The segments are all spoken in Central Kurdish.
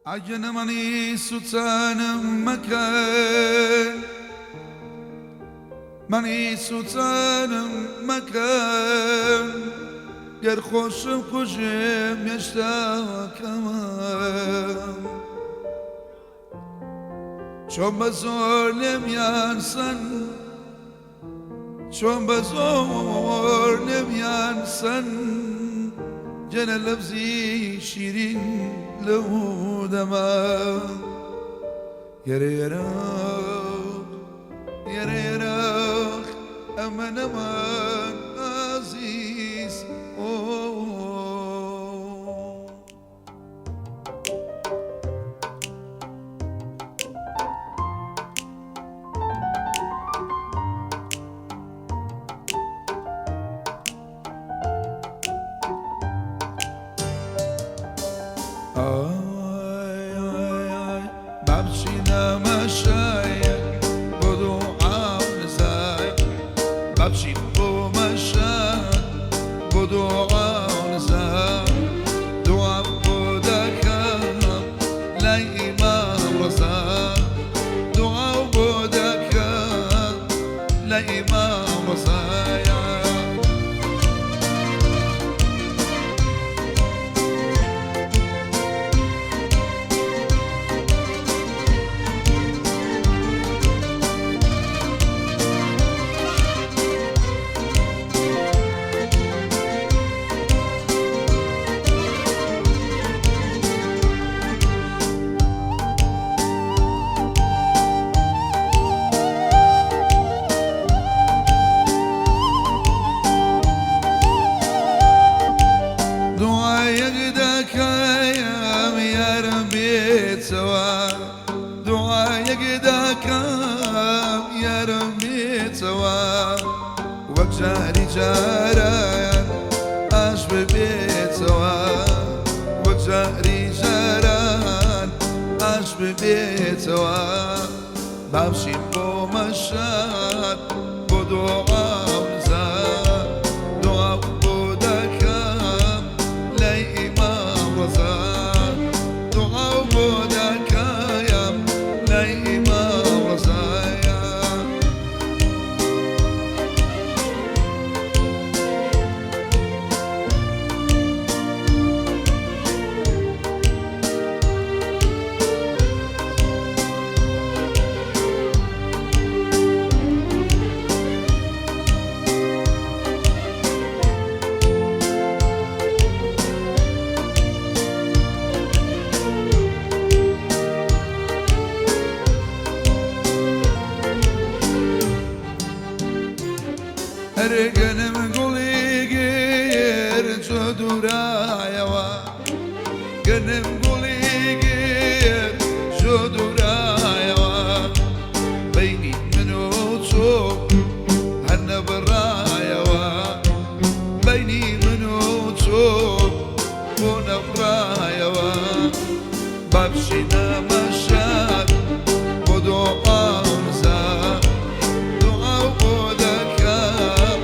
ئاگەنەمانی سوچانم مەکەن، مەنی سوچانم مەکەن، گەر خۆشم کوژێم هێشتا کەمە. چۆن بە زۆر لێمیان سەن، چۆن بە زۆر لێمیان سەن، جەنە لەفزی شیرین لەو دەمە. یەرە یەرە یەرە یەرە ئەمە نەمان ئازیز ئۆ. ئای ئای ئای با بچینە مەشایەک بۆ دوعا و نزای، با بچین بۆ مەشهەد بۆ دوعا و نزا، دوعام بۆ دەکەم لای ئیمام ڕەزا، دوعام بۆ دەکەم لای ئیمام ڕەزایە. دوعایەک دەکەم یارم بێتەوە، دوعایەک دەکەم یارم بێتەوە، وەک جاری جاران ئاش ببێتەوە، وەک جاری جاران ئاش ببێتەوە، با بچین بۆ مەشهەد بۆ دوعا و نزا، دوعا بۆ دەکەم لای ئیمام ڕەزا، دوعا بۆ دەکەم لای ئیمام ڕەزایە. ئەرێ گەنم گوڵی گر چۆ دوورایەوە، گەنم گوڵی گر چۆ دوورایەوە، بەینی من و تۆ هەر نەبڕایەوە، بەینی من و تۆ بۆ نەبڕایەوە، با بچینە مەشهەد بۆ دوعا و نزا، دوعا بۆ دەکەم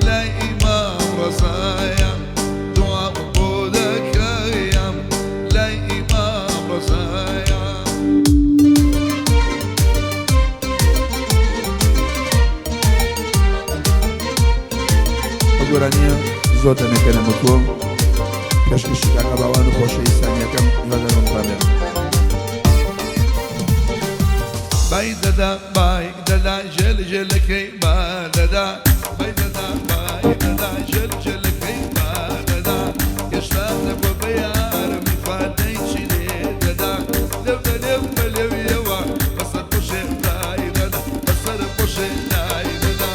لای ئیمام ڕەزایە، دوعا بۆ دەکەم لای ئیمام ڕەزایە. ئەو گۆرانیە زۆر دەمێکە نەموتووە، پێشکەشی کاکە باوان و خۆشەویستانیەکەم، هیوادارم ڕابێن. بای دەدا بای دەدا ژێل ژێلەکەی با دەدا، بای دەدا بای دەدا ژێل ژێلەکەی با دەدا، هێشتا نەبووە بە یارم ئیفادەی چی لێ دەدا، لێو لە لێو بە لێویەوە بەسەر پۆشێ لای دەدا، بەسەر پۆشێ لای دەدا.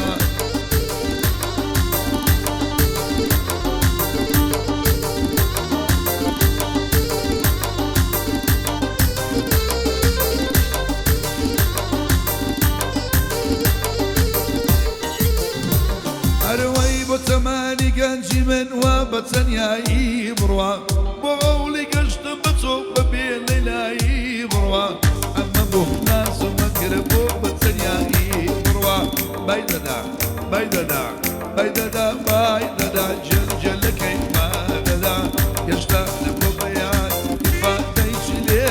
ئەرەوەی بۆ تەمانی گەنجی من وا بە تەنیایی بڕوا، بۆ هەوڵی گەشتم بچۆ بەبێ لەیلایی بڕوا، ئەمە بۆ ناز و مەکرە بۆ بە تەنیایی بڕوا، بای دەدا بای دەدا بای دەدا بای دەدا جێل جێلەکەی با دەدا، هێشتا نەبووە بە یار ئیفادەی چی لێ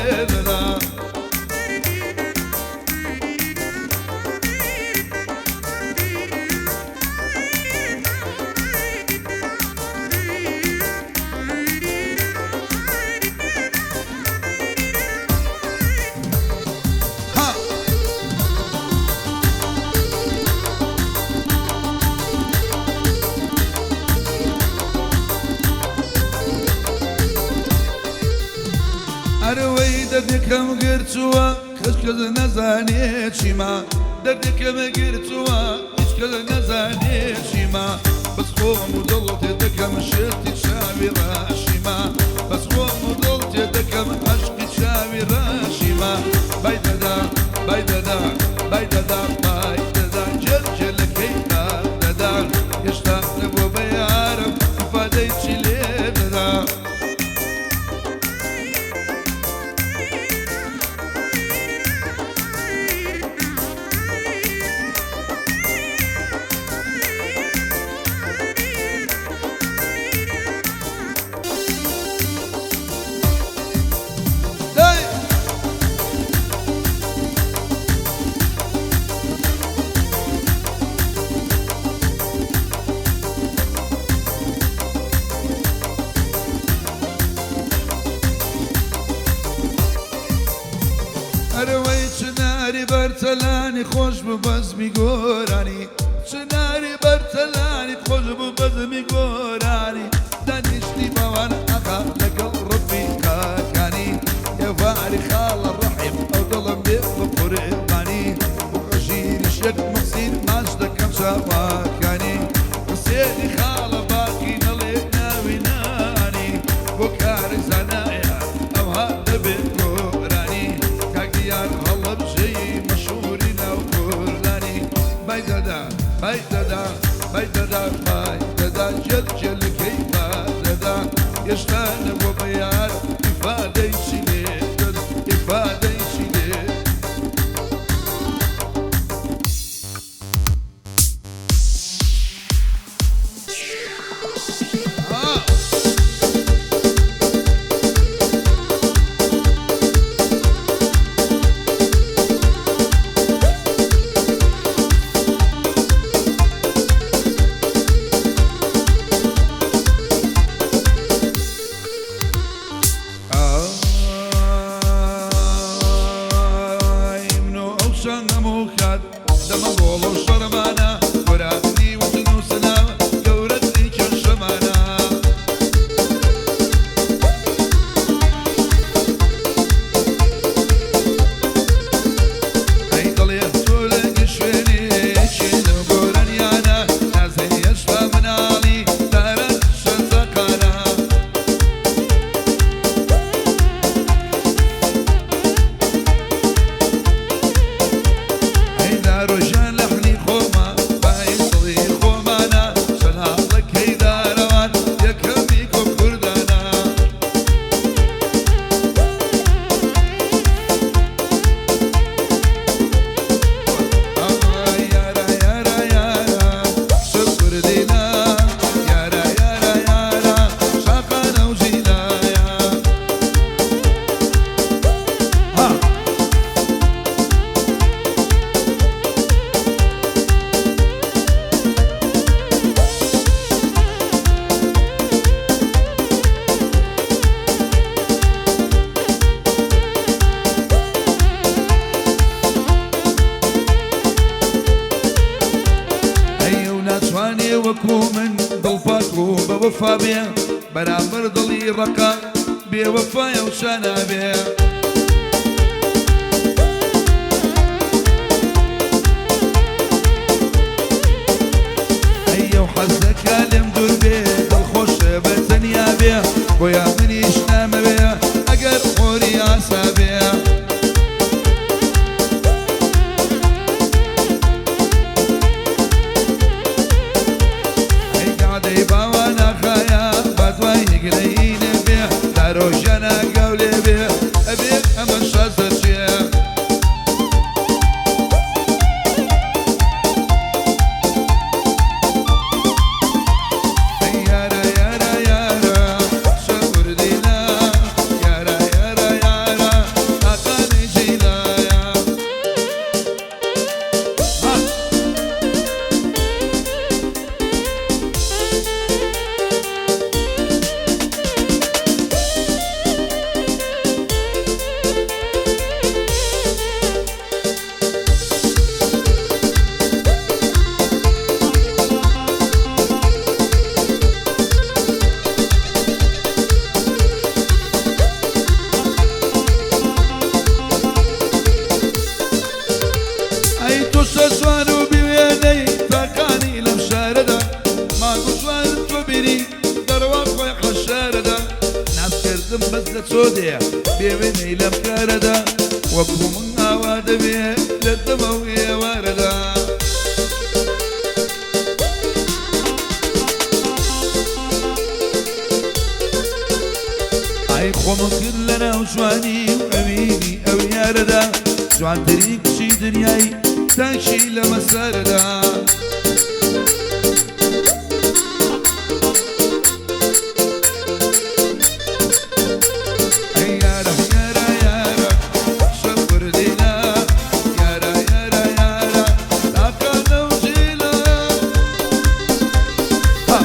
ئەرەوەی دەردێکم گرتووە کەس کەس نەزانێ چیمە، دەردێکم گرتووە هیچ کەس نەزانێ چیمە، بەس خۆم و دڵ تێ دەکەم شێتی چاوی ڕەشیمە، بەس خۆم و دڵ تێ دەکەم عەشقی چاوی ڕەشیمە. بای دەدا بای دەدا بای دەدا بای دەدا جێل جێلەکەی بار دەدا، هێشتا نەبووە بە یارم ئیفادەی چی لێ دەدا. دەی! ئەرەوەی چناری بەرتەلانی خۆش بوو بەزمی گۆرانی، چناری بەرتەلانی خۆش بوو بەزمی گۆرانی، دانیشتی باوان ئاغا لەگەڵ ڕەبی کاکانی، ئێواری خاڵە ڕەحیم ئەو دڵم بێ بە قوربانی، بۆ قەژیری شێخ موحسین ماچ دەکەم چاوەکانی، حوسێنی خاڵە باقی نەڵێ ناوی نانی، بۆ کاری زانایە ئەوها دەبێ گۆرانی، کاک دیار هەڵەبجەیی مەشهوری ناو کوردانی. بای دەدا بای دەدا بای دەدا بای دەدا جێل جێلەکەی با دەدا، هێشتا نەبووە بە یار ئیفادەی چی لێ دەدا، ئیفادەی چی لێ. ئای من و ئەو شەنگەم و کات دەمە بۆڵە و شەڕمانە، گۆرانی وتن و سلام گەورەترین کێشەمانە. ئەی دڵێ تۆ لە شوێنێکی لەو گۆرانیانە، نازێ هێشتا مناڵی دارە شەزەقانە. ئەی دارۆژان لەحنی خۆما بای دڵی خۆمانە، چەند هاڵەکەی دارەوان یەکەمی کۆ کوردانە. ئای یارا یارا یارا شکر دیلا، یارا یارا یارا شاقانە و ژیلایە. ها ئەی ئەو ناتوانێ وەکو من دڵپاک و بەوەفا بێ، بەرامبەر دڵی ڕەقە بێوەفایە و شانا بێ. ئەی ئەو حەزەکە لێم دوور بێ، دڵخۆشە بە تەنیا بێ، بۆیە منیش نامەوێ ئەگەر خۆری ئاسا بێ. ئەی گادەی باوان ئاخایە با دوای گلەیی نەبێ، دارۆژیانە گاو لێ بێ، ئەبێ ئەمە شازە چییە؟ ئەی یارا یارا یارا شەوردیلا، لە چۆ دێ بێوێنەی لەم کارەدا وەکو من ئاوا دەبێ لە دەمە و ئێوارەدا. ئای خۆم کرد لە ناو جوانی و ئەوینی ئەو یارەدا، جوانترین کچی دنیای تاکی لە مەسارەدا. ئەی یارە یارە یارە شەپردیلە، یارە یارە یارە تاقانە و جیلە. ها.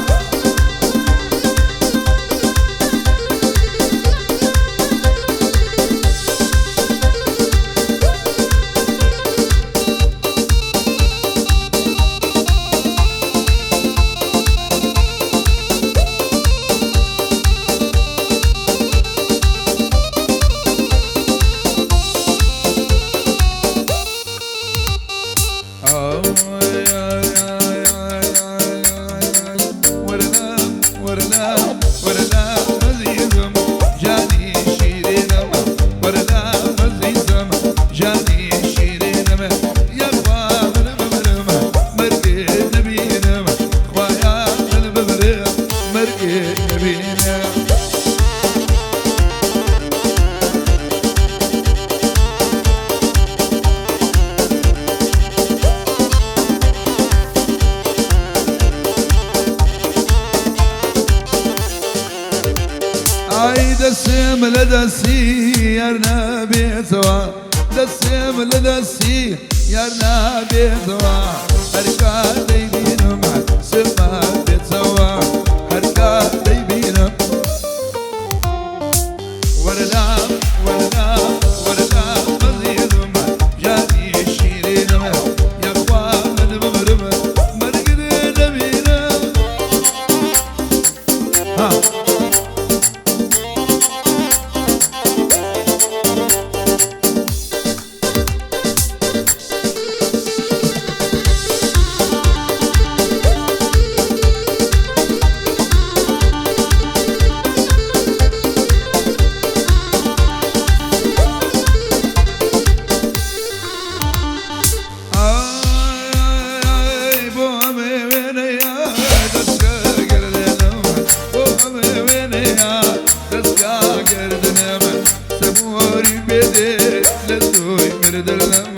نبينا. ئای دەسێم لە دەستی یار نابێتەوە، دەسێم لە دەستی یار نابێتەوە، هەرکات دەیبینم سما بێتەوە، هەرکات دەیبینم. وەرە لام وەرە لام وەرە لام ئەزیزم جانی شیرینم، یاخوا من بمرم مەرگت نەبینم. ها. ئای بۆ ئەمێ وێنەیە دەستکە گردنم، بۆ ئەمێ وێنەیە دەستکا گردنم، سەبووری بێدێ لە تۆی مردنم.